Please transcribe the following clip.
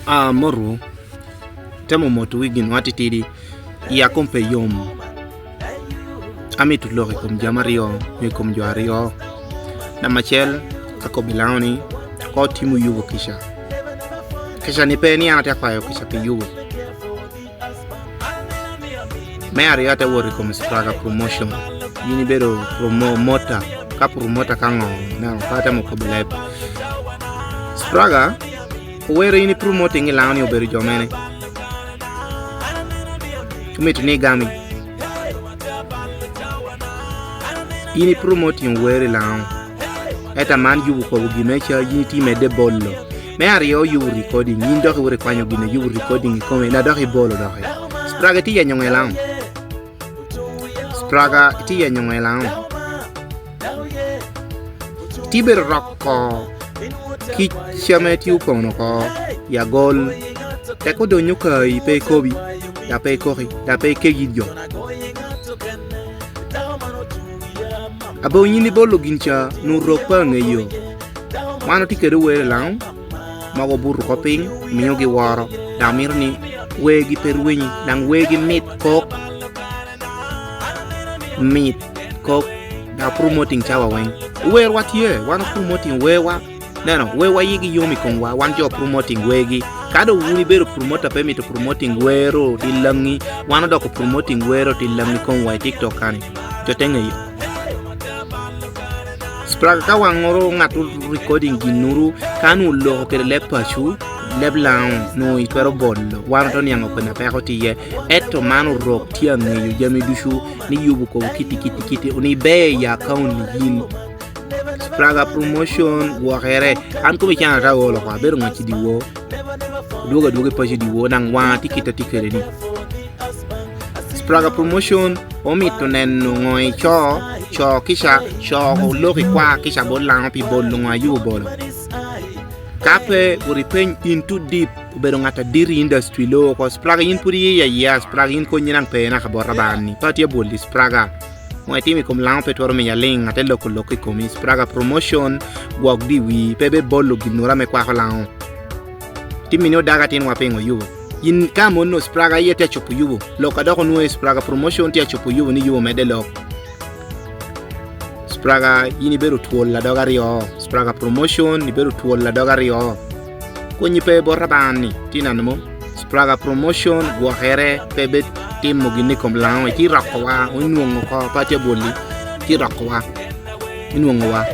Amoru, temo moto wi gin mo atitidi, iya kom pe yom. Amito lok i kom jami aryo nyo i kom jo aryo. Namba acel, akobbi lango ni ko otimo Yubu kica. Kica ni pe ni an atye ka kwayo kica pi Yubu. Me aryo ate wot i kom Spraga Promotion. In ibedo promota, ka promota ka ngo, neno pe atemo kobo leb. Spraga, owero in i promoting ilango ni obedo jo mene? Omito ni igami. In i promoting wer ilango. Ento man yubo kobo gin me ca in itye medde bolo. Me aryo yubo recording in dok iwoto ikwanyo gin yubo recording ikome na dok ibolo doki. Spraga itye yenyo ngo ilango? Spraga itye yenyo ngo ilango? Itye bedo roko kic ame tye opono oko i agol tek odonyo kayi pe ikobi dok pe ikoki dok pe ikegi jo. Abonyi ni bolo gin ca nongo rok pe angeyo. Wan watye kwede wer i lango ma wabuto oko piny miyo giworo dok mito ni wergi pe rwenyi dok wergi mit kok mit kok dok promoting cawa weng. Werwa tye wan wa promoting werwa neno werwa igi yom i komwa wan jo promoting wergi ka dong wun ibedo promoter pe mito promoting wero ti langi wan odoko promoting wero ti langi komwa i tiktok kani jo te ngeyo. Spraga ka wangoro ngat recording ginuru ka nongo oloko kwede leb pacu leb lango nongo itwero bolo wan oto niango kwena peko tye iye ento man orok tye angeyo jami ducu ni yubo kobo kiti kiti kiti oni ber i account ni in Spraga promotion gwokere an kome cen ata olo ko abedo ngaci diwo adwogo adwoga i paco diwo nang wanga tye kit atye kwede ni Spraga promotion omito neno ngo i co co kica co olok i kwa kica bot lango pi bolo ngo ayubo bolo ka pe wot ipeny in too deep obedo ngat adit i industry loo ko Spraga in pud iye ayiya Spraga in konyi nang pe naka bota ba ni pe atye boli Spraga ngo itimo i kom lango pe twero miyo aling ate loko lok i komi Spraga promotion gwok di wii pe be bolo ginura me kwako lango Timini odaga atin wa pingo yubo in ka mono Spraga iye tye acopo yubo lok adok onwoyo Spraga promotion tye acopo yubo ni yubo mede lok Spraga in ibedo twol ladog aryo Spraga promotion ibedo twol ladog aryo konyi pe bot abanga ni tye nano mo Spraga promotion gwokere pe bed timo gin i kom lango itye roko wa inwongo ko pe atye boli itye roko wa inwongo wa.